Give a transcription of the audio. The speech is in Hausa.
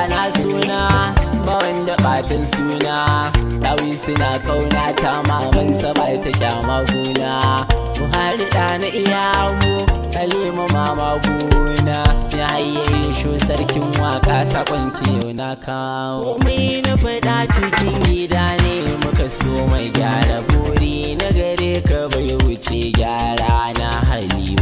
na suna ba wanda batan suna. Dawi suna kauna ta maman sa ba ta kyama guna. Buhari da na iyamu Halima mama guna. Ya hayyaye sho sarkin waka sakon kiyo na kawo. Komai na faɗa cikin gida ne muka so mai gyara buri na gare ka bai wuce gyara na hali.